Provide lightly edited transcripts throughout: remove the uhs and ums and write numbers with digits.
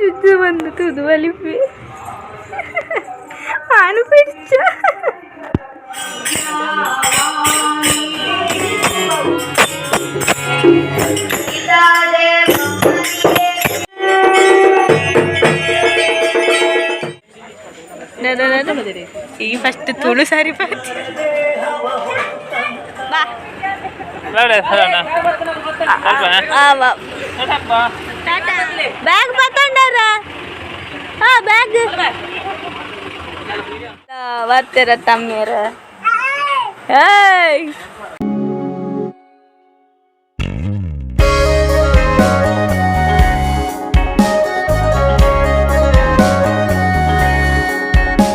ಜುಜ್ಜು ಬಂದು ತುದು ಬಲಿಪಿ ಆನು ಪಿಡ್ಚ. ಈ ಫಸ್ಟ್ ತುಳು ಸಾರಿ ಪಾತಿ ಬಾ. ಬ್ಯಾಗ್ ಪತ್ತೊಂಡಾರ? ಹಾ, ಬ್ಯಾಗ್ ಬರ್ತೀರ ತಮ್ಮಿಯರ? ಏಯ್.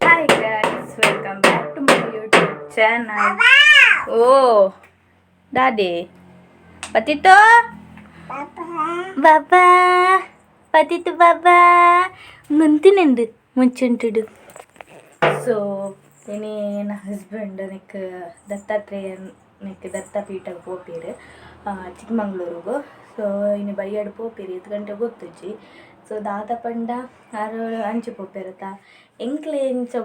Hi guys, welcome back to my YouTube channel. Oh, Daddy. Patito? Baba. Patito Baba. ನಂತಿನೆಂದು ಮುಂಚುಂಟುಡು. ಸೊ ಇನಿ ಎನ್ನ ಹಸ್ಬೆಂಡ್ ನೆಕ್ ದತ್ತಾತ್ರೇಯ ನೆಕ್ ದತ್ತಪೀಠ ಪೋಪೆರ್ ಚಿಕ್ಕಮಂಗ್ಳೂರುಗು. ಸೊ ಇನಿ ಬಯ್ಯಡ್ ಪೋಪೆರ್, ಏತ್ ಗಂಟೆ ಗೊತ್ತುಜ್ಜಿ. ಸೊ ದಾದ ಪಂಡ ಆರ್ ಅಂಚೆ ಪೋಪೆರತ, ಎಂಕ್ಲೆ ಎಂಚ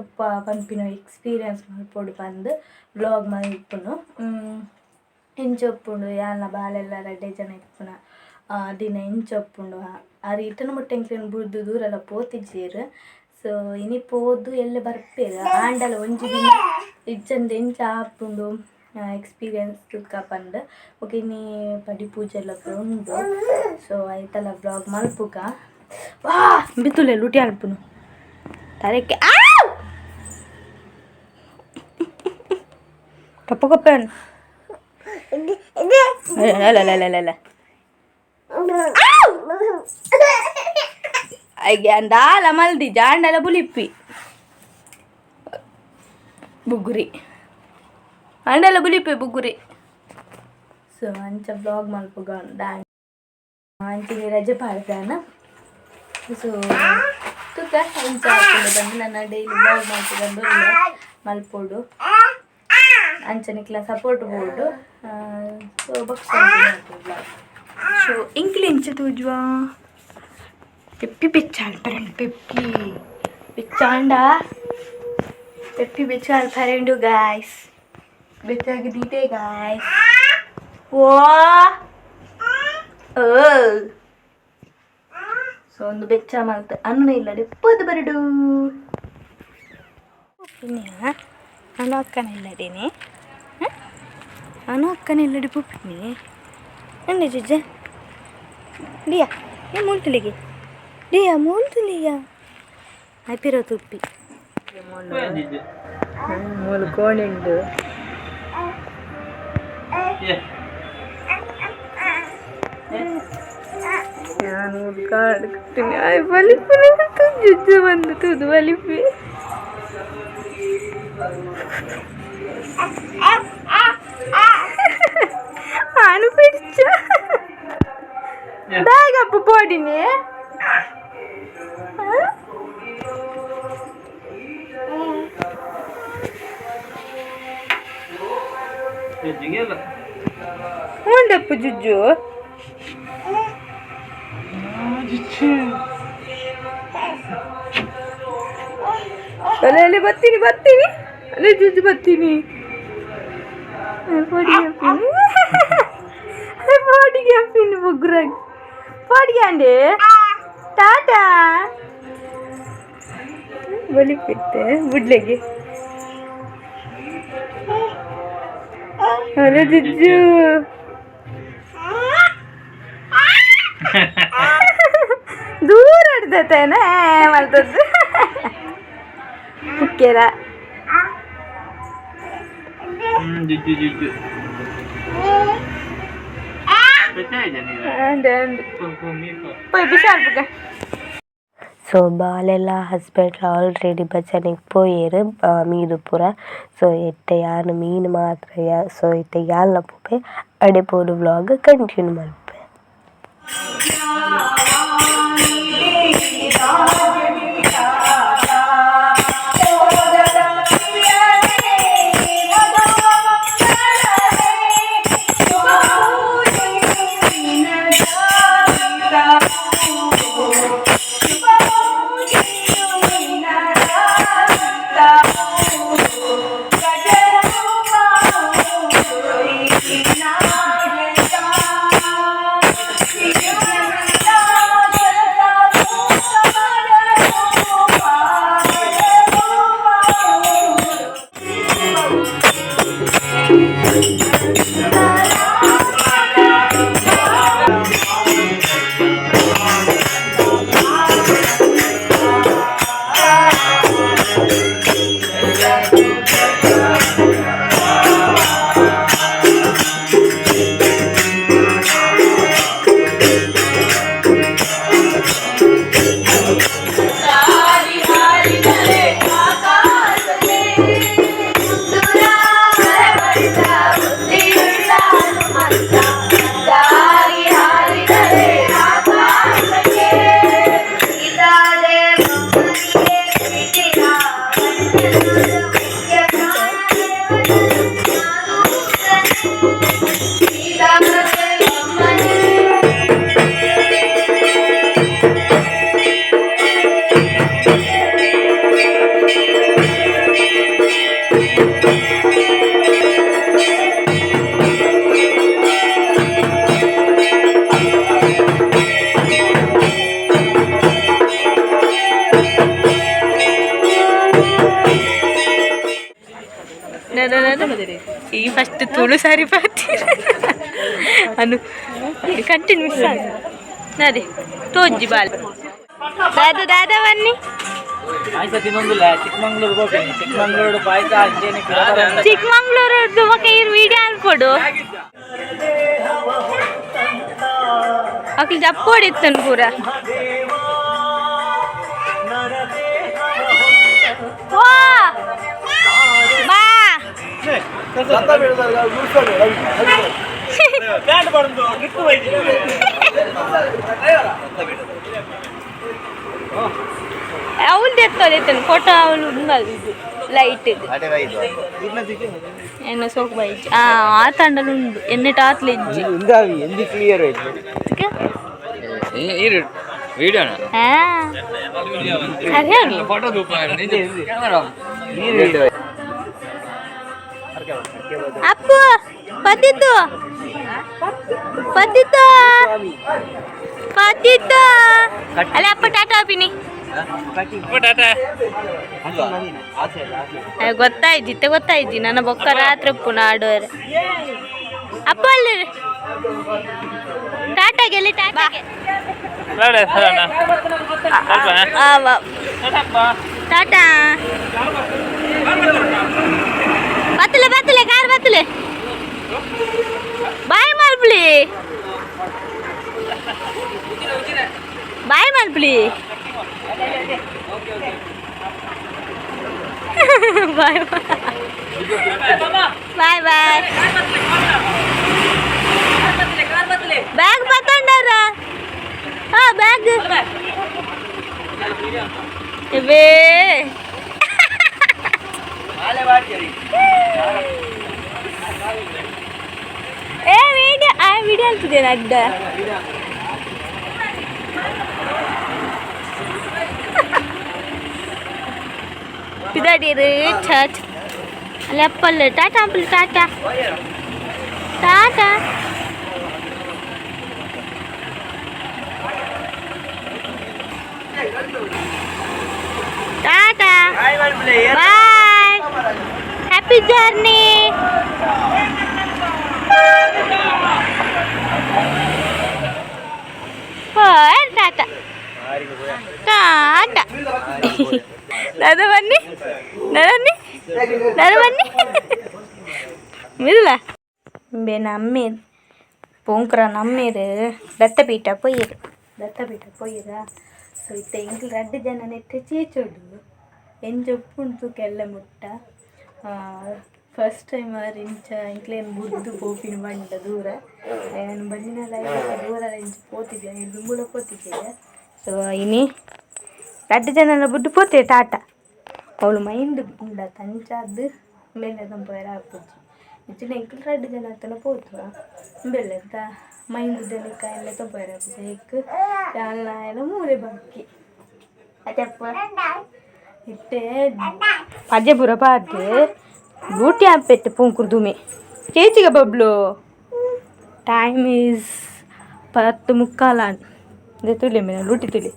ಪನ್ಪಿನ ಎಕ್ಸ್ಪೀರಿಯನ್ಸ್ ಮಲ್ಪೊಡು ಪಂದ್ ವ್ಲಾಗ್ ಮಲ್ಪುನು. ಎಂಚ ಉಪ್ಪುಂಡು, ಯಾನ್ಲ ಬಾಲೆಲ್ಲ ರಡ್ಡೆ ಜನ ಇಪ್ಪುನ ದಿನ ಎಂಚ ಉಪ್ಪುಂಡು. ಆರ್ ಇಟ್ಟನ ಮುಟ್ಟ ಎಂಕ್ಲೆನ್ ಬುಡ್ದು ದೂರೆಲ್ಲ ಪೋತಿಜ್ಜೆರ್. ಸೊ ಇನಿ ಪೋದು ಎಲ್ಲೆ ಬರ್ಪೆರ್. ಆಂಡಲ ಒಂಜಿ ದಿನ ಇಜ್ಜಂದೆ ಎಂಚ ಆಪುಂಡು ಎಕ್ಸ್ಪೀರಿಯನ್ಸ್ ತುಕ್ಕ ಪಂದ್. ಬೊಕ ಇನಿ ಪಡಿ ಪೂಜೆ ಎಲ್ಲ ಪೂರ ಉಂಡು. ಸೊ ಐತಲ ವ್ಲಾಗ್ ಮಲ್ಪುಗ. ವಾ ಬಿತ್ತುಲೆ ಲುಟಿ ಅನ್ಪುನು ತರೆಕ್ಕೆ ಕಪ್ಪ ಕಪ್ಪನ್. ಅಲ್ಲ, ಅಂದಾಲ ಮಲ್ದಿ ಜಾಂಡಲ ಬುಲಿಪ್ಪಿ ಬುಗುರಿ, ಅಂಡಲ ಬುಲಿಪ್ಪೆ ಬುಗುರಿ. ಸೊ ಅಂಚ ವ್ಲಾಗ್ ಮಲ್ಪುಗ. ಅಂಚಿನ ರಜೆ ಪಾಡ್ದಾನ. ಸೊ ತುಕ್ಕ ಎಂಚ ಆಪುಂಡು ಪಂದ್. ನನ್ನ ಡೈಲಿ ವ್ಲಾಗ್ ಮಲ್ಪುಗಂದು ಮಲ್ಪೊಡು. ಅಂಚ ನಿಕ್ಲ ಸಪೋರ್ಟ್ ಬೋಡು. ಸೊ ಬೊಕ್ಕ ವ್ಲಾಗ್. ಸೊ ಎಂಕ್ಲೆ ಎಂಚ ತೋಜುವ? ಪೆಪ್ಪಿ ಬೆಚ್ಚಾಳ್ ಪರಂಡು, ಪೆಪ್ಪಿ ಬೆಚ್ಚಾಂಡ, ಪೆಪ್ಪಿ ಬೆಚ್ಚಾಳ್ ಪರಂಡು ಗಾಯ್ಸ್. ಬೆಚ್ಚಾಗಿ ದೀತೆ ಗಾಯ್ಸ್. ಓ ಓ, ಸೊ ಒಂದು ಬೆಚ್ಚ ಮಲ್ತ್ ಅನ್ನ ಇಲ್ಲಡೆ ಪೋದು ಬರಡು. ಅನು ಅಕ್ಕನ ಇಲ್ಲಡೇನೆ, ಅನು ಅಕ್ಕನ ಇಲ್ಲಡೆ ಪುಪ್ಪಿನಿ ನನ್ನ ಜುಜ್ಜ. ಡಿಯಾ ಏ ಮೂಲ್ತುಲಿಗೆ, ಡಿಯಾ ಮೂಲ್ತುಲಿಯ ಐಪಿರೋ ತುಪ್ಪಿ ಮೂಲು ಕೋಣಿಂಡು. ನಾನು ಕಾಡು ಬಲಿಪುನ ಜುಜ್ಜು ಬಂದು ತುದು ಬಲಿಪಿ. ಆನು ಪಿಡ್ಚ. ಬ್ಯಾಗ್ ಅಪ್ಪ ಪೋಡಿನಿ. ಉಂಡಪ್ಪ ಜುಜ್ಜು. ಅಲ್ಲೇ ಅಲ್ಲಿ ಬರ್ತೀನಿ, ಬರ್ತೀನಿ ಅಲ್ಲೇ ಜುಜ್ಜು, ಬರ್ತೀನಿ. ಪೋಡಿಗೆ ಪೋಡಿಗೆ ಅಪ್ಪಿನ ಬುಗ್ರಾಗಿ ಪೋಡಿಗೆ ಅಂಡೆ. ಟಾಟಾ ಬಲಿಪಿತ್ತೆ ಬುಡ್ಲೆಗೆ. ಹಲೋ ಜುಜ್ಜು. ದೂರ ಹಿಡ್ದತೇನೆ ಮಲ್ತದ್ದು ಕುಕ್ಕೆರ. ಜಿಜ್ಜು ಜಿಜ್ಜು. ಸೊ ಬಾಲೆಲ್ಲ ಹಸ್ಬೆಂಡ್ ಆಲ್ರೆಡಿ ಭಜನೆಗೆ ಪೋಯೆರ್ ಮೀನು ಪೂರ. ಸೊ ಇತ್ತೆ ಯಾನ್ ಮೀನು ಮಾತ್ರ. ಸೊ ಇತ್ತೆ ಯಾನ್ಲ ಪೋಪೆ ಅಡೆ ಪೋದು ವ್ಲಾಗ್ ಕಂಟಿನ್ಯೂ ಮಲ್ಪೆ. ಈ ಫಸ್ಟ್ ತುಳು ಸಾರಿ ಪಾತಿ ಅನು ಕಂಟಿನ್ಯೂ ಮಿಸ್ ಆಗ ಅದೇ ತೋಜಿ ಬಾಲ್ ದಾದ ದಾದ ಬನ್ನಿ. ಪಾಯಸ ತಿನ್ನೊಂದಿಲ್ಲ. ಚಿಕ್ಕಮಂಗ್ಳೂರು ಹೋಗ್ತೀನಿ, ಚಿಕ್ಕಮಂಗ್ಳೂರು ಪಾಯಸ ಅಂಜೇನೆ. ಚಿಕ್ಕಮಂಗ್ಳೂರು ಬೊಕ ಇರು ವಿಡಿಯೋ ಅನ್ಕೊಡು. ಅಕ್ಲು ಜಪ್ಪೋಡಿತ್ತನ್ ಪೂರ. ವಾ ಬಾ. ಅವಳು ಎತ್ತೋದಿತ್ತನು ಫೋಟೋ. ಅವಳು ಇದು ಲೈಟ್ ಇದು ಎನ್ನ ಸೋಕು ಬೈಜ್ ಆ ಆ ತಂಡಲು ಉಂಡು ಎನ್ನೆ ಟಾತ್ಲೆ ಇಜ್ಜಿ. ಎಂದಿ ಕ್ಲಿಯರ್ ಆಯ್ತು. ವಿಡಿಯೋನ? ಹಾ, ಸರಿ ಅಲ್ಲ. ಫೋಟೋ. ಕ್ಯಾಮರಾ. ಅಪ್ಪು, ಪದ್ದಿತ್ತು ಪದ್ದಿತ್ತು ಪದ್ದಿತ್ತು ಅಲ್ಲ ಅಪ್ಪ, ಟಾಟಾ ಅಪಿನಿ. ಗೊತ್ತಾಯ್ತು ಗೊತ್ತಾಯ್ತು. ನನ್ನ ಬೊಕ್ಕ ರಾತ್ರಿ ಉಪ್ಪು ಆಡೋರೆ. ಅಪ್ಪ ಅಲ್ಲಿ ಟಾಟಾ ಗೆಲ್ಲಿ ಟಾಟಾಗೆ. ಟಾಟಾ. ಬತ್ತಲೆ ಬತ್ತಲೆ, ಕಾರ್ ಬತ್ತಲೆ. ಬಾಯ್ ಮಲ್ಪಲಿ, ಬಾಯ್ ಮಲ್ಪಲಿ. Bye bye bye. ಬ್ಯಾಗ್ ಪತ್ತೊಂಡಾರ? ಹಾ, ಬ್ಯಾಗ್ ಇವೇ. ಏ ವಿಡಿಯೋ, ಆ ವಿಡಿಯೋ ಅಲ್ತದೇನು ಅಡ್ಡ. ಪಿದಾಡಿರು ಚರ್ಚ್ ಅಲ್ಲಿ. ಅಪ್ಪಲ್ಲ ಟಾಟಾ ಅಂಪಲ್, tata tata. Tata, bye, happy journey. Tata tata. ದಾದಾ ಬನ್ನಿ, ದಾದಾ ಬನ್ನಿ, ದಾದಾ ಬನ್ನಿ. ಮಿಲ್ಲ ಬೇನ ಅಮ್ಮೀರ್ ಪೋಂಕ್ರ ನಮ್ಮೀರು ದತ್ತಪೀಠ ಪೋಯಿರು, ದತ್ತಪೀಠ ಪೋಯಿರ. ಸೊ ಇತ್ತೆ ಎಂಕ್ಲು ರಡ್ಡ್ ಜನ ನೆತ್ತೆ ಚೇಚೋಡು ಎಂಚ ಉಪ್ಪುಂಡು ಕೆಲ್ಲ ಮುಟ್ಟ. ಫಸ್ಟ್ ಟೈಮ್ ಆರ್ ಇಂಚ ಎಂಕ್ಲೇನ್ ಬುಡ್ದು ಪೋಪಿನ ಬಂಡ ದೂರ. ಏನು ಬಂದಿನಲ್ಲ ದೂರ ಇಂಚ ಪೋತಿದ್ದೆ, ದುಂಬುಲ ಪೋತಿದ್ದೆ. ಸೊ ಇನಿ ರಡ್ಡ್ ಜನಲ ಬುಡ್ದು ಪೋತೆ ಟಾಟಾ. ಅವಳು ಮೈಂಡ್ ಉಂಡ ತಂಚಾದ್ ಬೇಲೆ ತಂಪೋಯರ ಆಪುಜಿ. ಇಜ್ಜಿಂಡ ಎಂಕುಲು ರಡ್ಡ್ ಜನ ಅತ್ತನ ಪೋತುವ ಬೆಲೆತ ಮೈಂಡ್ ದೆನಕ ಎಲ್ಲ ತಂಪೋಯರ ಆಪುಜಿ. ಎಕ್ ಯಾಲ್ನ ಮೂರೆ ಬಾಕಿ ಅತ್ತಪ್ಪ. ಇತ್ತೆ ಪಜೆ ಪೂರ ಪಾಡ್ದ್ ಬ್ಯೂಟಿ ಆಪೆತ್ತೆ ಪೂಂಕುರ್ದುಮೆ ಚೇಚಿಗ ಬಬ್ಲು. Time is 10:45. ತುಲೆ ಮೇಲೆ ಲೂಟಿ ತುಲೆ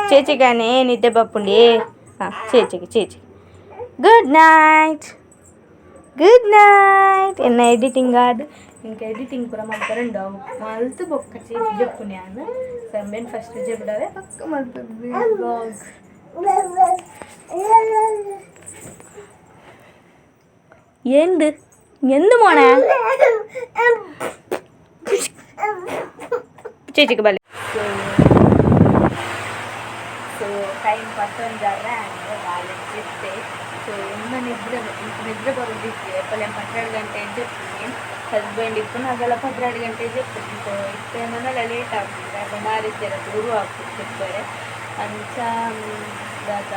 ಚೇಚಿಗಾನೆ ನಿದ್ದೆ ಬಪ್ಪುಂಡಿ. ಹಾಂ, ಚೇಚಿಗೆ ಚೇಚಿಗೆ ಗುಡ್ ನೈಟ್, ಗುಡ್ ನೈಟ್. ಎನ್ನ ಎಡಿಟಿಂಗ್ ಆದ್ ಇಂಕ ಎಡಿಟಿಂಗ್ ಪೂರ ಮಲ್ಪರೆ ಅವು ಮಲ್ತು ಬೊಕ್ಕ ಚೇಚಿ ಜಪ್ಪುನಿ ಯಾನ್. ಸಂಬೆನ್ ಫಸ್ಟ್ ಜೆಬ್ಡವೆ ಪಕ್ಕ ಮಲ್ಪು ಬ್ಲಾಗ್. എന്ത് എന്ത് മോണെ? ചേച്ചിക്ക് ಬಲೆ. ಸೊ ಟೈಮ್ ಪತ್ತೊಂಜಾರ ಬಾಲೆ ಚಿತ್ತೆ. ಸೊ ಎನ್ನ ನಿದ್ರೆ ನಿದ್ರೆ ಬರೋದಿತ್ತು. ಏಪಲ್ 12 ಗಂಟೆ ಜೆಪ್ಪುನಿ. ಹಸ್ಬೆಂಡ್ ಇಪ್ಪುನಾಗಲ 12 ಗಂಟೆ ಜೆಪ್ಪುನಿ. ಸೊ ಇತ್ತೆ ನನಲ ಲೇಟ್ ಆಗ್ತದೆ, ಯಾಕಂದ್ರೆ ಆರಿಜ್ಜರ ದೂರು ಆಗ್ತದೆ ಜೆಪ್ಪರೆ. ಅಂಚ ದಾದ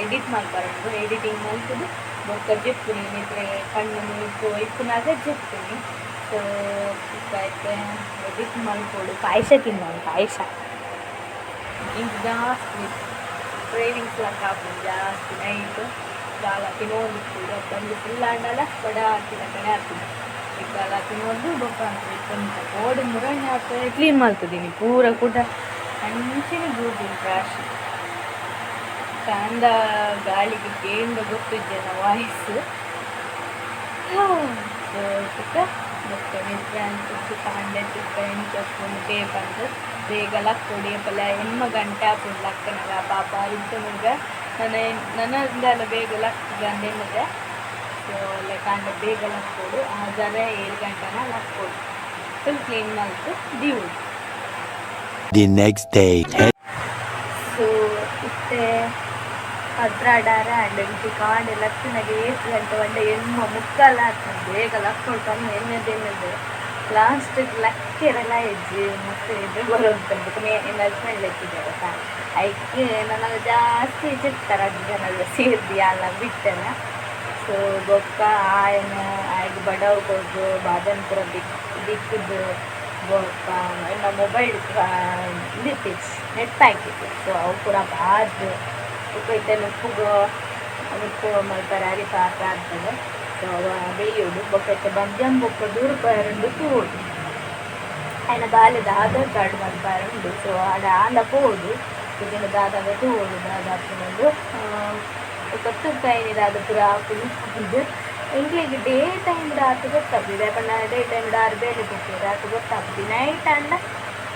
ಎಡಿಟ್ ಮಲ್ಪರುಂಡು. ಎಡಿಟಿಂಗ್ ಮಲ್ತುದು ಬೊಕ್ಕ ಜೆಪ್ಪುನಿ. ನಿದ್ರೆ ಕಣ್ಣು ಮುಯ್ಕು ಇಪ್ಪುನಾಗ ಜೆಪ್ಪುನಿ. ಸೊ ಇತ್ತೆ ಎಡಿಟ್ ಮಲ್ಪೊಡು. ಪಾಯಸ ತಿನ್ನೋಣ, ಪಾಯಸ. ಇಂಕ್ ಜಾಸ್ತಿ ಕ್ರೇವಿಂಗ್ಸ್ ಲಕ್ಕ ಆಪುಂಡು ಜಾಸ್ತಿ. ನೈಟ್ ದಾಲ ತಿನ್ನೊಂದಿಪ್ಪುಡು. ಒಂಜಿ ಫುಲ್ ಆಂಡಲ ಬಡ ಆತಿನ ಕಡೆ ಆಪುಂಡು. ಇತ್ತಲ ತಿನ್ನೊಂದು ಬೊಕ್ಕ ಬೋಡು ಮುರಣ್ಯ ಕ್ಲೀನ್ ಮಲ್ತುದೀನಿ ಪೂರ ಕೂಡ. ಅಂಚನೆ ಬೂರ್ದಿನಿ ರಾಶಿ. ಫ್ಯಾನ್ದ ಗಾಳಿಗೆ ಕೇಂದ್ರ ಗೊತ್ತಿಜ್ಜೆನ ವಾಯ್ಸ್. ಸೊ ಬೊಕ್ಕ ಬೊಕ್ಕ ನಿದ್ರೆ ಆಂಡ್. ಕಾಂಡೆ ಎಂಚ ಪಂದ್ ಬೇಗ ಲಕ್ಕೊಡು. ಏಪಲ 8 ಗಂಟೆ ಆಪುಂಡು ಲಕ್ಕನಗ. ಪಾಪ ಇತ್ತುನಗ ನನ ನನ ದಾಲ ಬೇಗ ಲಕ್ಕುಗ ಎನ್ನುದೆ. ಸೊ ಕಾಂಡೆ ಬೇಗ ಲಕ್ಕೊಡು, ಆಜರೆ 7 ಗಂಟೆನ ಲಕ್ಕೊಡು, ಫುಲ್ ಕ್ಲೀನ್ ಮಲ್ತ್ ದೀವೊಡು. The next day. So ಇತ್ತೆ 12 ಆಂಡ್. ಇಂಚಿ ಕಾಂಡೆ ಲಕ್ಕುನಗ ಏತ್ ಗಂಟೆ ಪಂಡ 8:45 ಆತ್ಂಡ್. ಬೇಗ ಲಕ್ಕೊಡು ಪಂದ್ ಎನ್ನೆದ್ ಎನ್ನೆದ್ ಲಾಸ್ಟ್ ಲಕ್ಕೆರೆಲ ಇಜ್ಜಿ. ಮಸ್ತ್ ನಿದ್ರೆ ಬರೊಂದುಂಡು. ಬೊಕ ಎನ್ನ ಹಸ್ಬೆಂಡ್ ಲೆತ್ತಿದೆರತ್ತ, ಐಕ್ ನನ ಜಾಸ್ತಿ ಜೆತ್ತರ ರಡ್ಡ್ ಜನ ಸೇರ್ದ್ ಯಾನ್ಲ ಬಿಟ್ಟೆನ. ಸೊ ಬೊಕ್ಕ ಆಯನ ಆಯಗ್ ಬಡವು ಕೊರ್ದು, ಬಾಜನ ಪೂರ ದಿಕ್ ದಿಕ್ಕುದು, ಬೊಕ್ಕ ಎನ್ನ ಮೊಬೈಲ್ ಉಂದಿತ್ತಿಜಿ, ನೆಟ್ ಪ್ಯಾಕ್ ಇತ್ತು. ಸೊ ಅವು ಪೂರ ಬಾರ್ದು, ಬೊಕ್ಕ ಇತ್ತೆ ನುಪ್ಪುಗು ನುಪ್ಪು ಮಲ್ಪರೆ ಅರಿತ ಆಗ್ತದೆ. ಸೊ ಅವ ಬೇಯೋಡು. ಬೊಕ್ಕ ಇತ್ತೆ ಬಂಜಂ ಬೊಕ್ಕ ದೂರ ಪೋಯೆರುಂಡು ತೂವೊಡು. ಆಯ್ನ ಬಾಲೆದ ಆಧಾರ್ ಕಾರ್ಡ್ ಮಲ್ಪರೆ ಉಂಡು. ಸೊ ಆಡ ಆಂಡ ಪೋವೊಡು, ಇಜ್ಜಿಂಡ ದಾದಾಂಡ ತೂವೊಡು ದಾದ ಆಪುಂಡು. ಬೊಕ್ಕ ತೂಕ ಇನಿ ದಾದ ಪೂರ ಆಪುಂಡು ಪಂದ್. ಎಂಕ್ಲೆಗ್ ಡೇ ಟೈಮ್ ಆತ್ ಗೊತ್ತಾಪುಜಿ, ದಾಯೆ ಪಂಡ ಡೇ ಟೈಮ್ ಆರ್ ಬೇಲೆ ಪೋಪೆರ್, ಆತ್ ಗೊತ್ತಾಪುಜಿ. ನೈಟ್ ಆಂಡ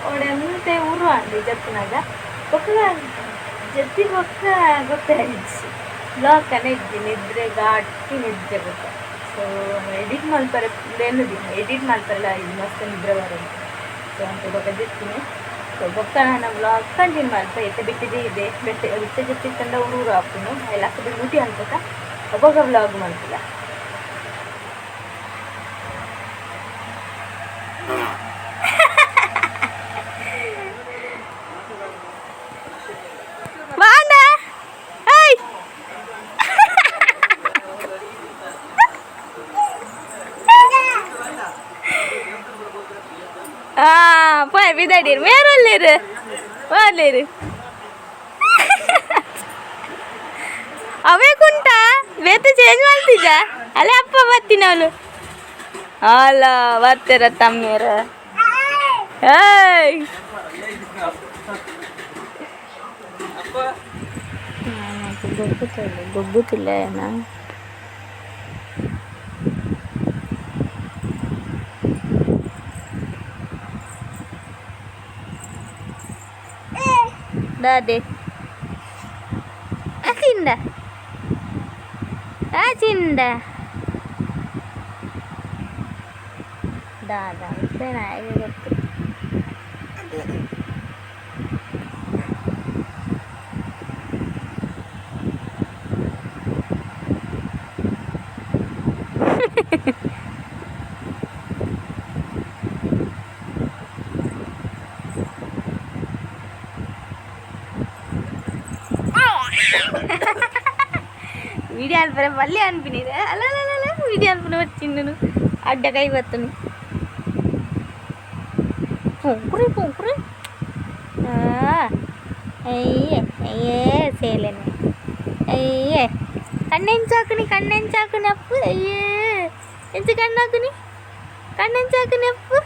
ಓಡೆ ಒಂತೆ ಉರು ಆಂಡ್ ಜೆಪ್ಪುನಗ. ಬೊಕ್ಕ ಜೆತ್ತಿ ಬೊಕ್ಕ ಗೊತ್ತಾಯಿಜಿ, ಬ್ಲಾಕ್ ಇಜ್ಜಿ, ನಿದ್ರೆ ಗಾಟಿ ನಿದ್ರೆ ಬೊಕ್ಕ. ಸೊ ಎಡಿಟ್ ಮಲ್ಪರೆ ಎನ್ನುದಿನಿ, ಎಡಿಟ್ ಮಲ್ಪರೆಲ ಇಜ್ಜಿ, ಮಸ್ತ್ ನಿದ್ರೆ ಬರುಂಡು. ಸೊ ಅಂಚ ಬೊಕ್ಕ ಜೆತ್ತಿನಿ. ಸೊ ಬೊಕ್ಕ ನನ ವ್ಲಾಗ್ ಕಂಟಿನ್ಯೂ ಮಲ್ಪ. ಇತ್ತೆ ಬಿಟ್ಟಿದೆ ಇದೆ ಬೆಟ್ಟೆ ಇತ್ತೆ ಜೆತ್ತಿತ್ತಂಡ ಉರು ಉರು ಆಪುಂಡು. ಲಕ್ಕುದು ಡ್ಯೂಟಿ ಅನ್ಪುತ ಅಪಗ ವ್ಲಾಗ್ ಮಲ್ಪುಗ. ವಾಂಡ ಏಯ್. ಆ ಪೋಯ್ ಬಿದಡೀರ್ ಮೇರೊಲ್ಲೇರು ಒಲ್ಲೇರು ಅವೇ ಕುಂಟ ಬೇತೆ ಚೇಂಜ್ ಮಲ್ತಿಜ. ಅಲ್ಲೇ ಅಪ್ಪ ಬತ್ತಿನವಳು ಅಲ್ಲ ಬರ್ತೀರ ತಮ್ಮೇರ. ಏಯ್, ಗೊಬ್ಬುತ್ತಿಲ್ಲ ಗೊಬ್ಬುತ್ತಿಲ್ಲ ಏನ. ದಾದೆ ಅಚಿಂದ ಅಚಿಂದ ದಾದ ನಾಯಿಗೆ ಗೊತ್ತು. ವಿಡಿಯೋ ಅನ್ಪರೆ ಮళ్ళీ ಅನ್ಪಿನಿದೆ. ಅಲ್ಲ ಅಲ್ಲ ಅಲ್ಲ, ವಿಡಿಯೋ ಅನ್ಪುನ వచ్చిండును అడ్డ కై వత్తుని పొంకురి పొంకురి. అయ్యే అయ్యే సేలేనే. అయ్యే కన్నెంచాకుని కన్నెంచాకుని అప్పు. అయ్యే ఎంచ కన్నాకుని కన్నెంచాకుని అప్పు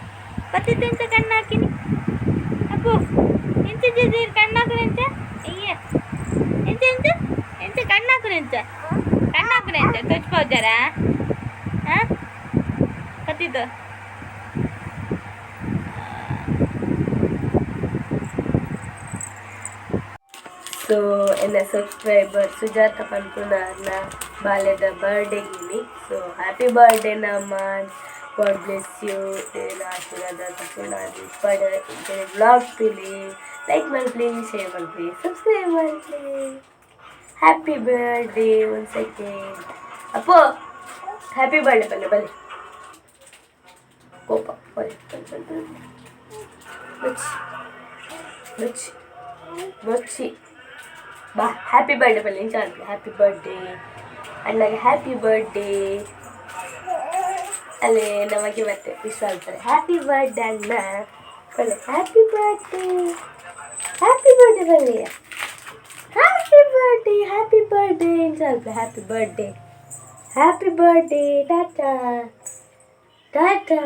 పత్తి తెంచ కన్నాకిని అప్పు ఎంచ చేసి కన్నాకుని ఎంచ. అయ్యే ఎంచ ఎంచ ಎಂಚ ಕಣ್ಣಾಕುನ ಎಂಚ ಕಣ್ಣಾಕುನ ಎಂಚ ತೊಚ್ಪೌಜಾರಾ ಕತ್ತಿದ್ದು. ಸೊ ಎನ್ನ ಸಬ್ಸ್ಕ್ರೈಬರ್ ಸುಜಾತ ಪನ್ಪುನಾರ್ನ ಬಾಲ್ಯದ ಬರ್ಡೇ ಗಿನಿ. So happy birthday Naman, god bless you. ಆಶೀರ್ವಾದ ತಗೊಂಡು ವ್ಲಾಗ್ ತುಲಿ, ಲೈಕ್ ಮಲ್ಪಲಿ, ಶೇರ್ ಮಲ್ಪಲಿ, ಸಬ್ಸ್ಕ್ರೈಬ್ ಮಲ್ಪಲಿ. Happy birthday one second. Appu, happy birthday. ಬಲ್ಲೆ ಬಲ್ಲೆ ಕೋಪ. ಬಲ್ಲೆ ಬಲ್ಲೆ ಬಲ್ಲೆ. ಬಚ್ಚಿ ಬಚ್ಚಿ ಬಚ್ಚಿ ಬಾ. ಹ್ಯಾಪಿ ಬರ್ಡೇ ಬಲ್ಲೆ ಇಂಚ. ಹ್ಯಾಪಿ ಬರ್ಡೇ ಅಣ್ಣಗೆ, ಹ್ಯಾಪಿ ಬರ್ಡೇ. ಅಲ್ಲಿ ನಮಗೆ ಮತ್ತೆ ವಿಶ್ ಮಾಡ್ತಾರೆ. ಹ್ಯಾಪಿ ಬರ್ಡೇ ಅಣ್ಣ ಬಲ್ಲೆ. Happy birthday, happy birthday ಬಲ್ಲೆ. Happy birthday, happy birthday ಇಂಚ. Happy birthday, happy birthday. Tata tata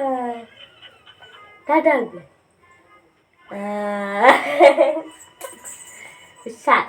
tata. ಹುಷಾರ್.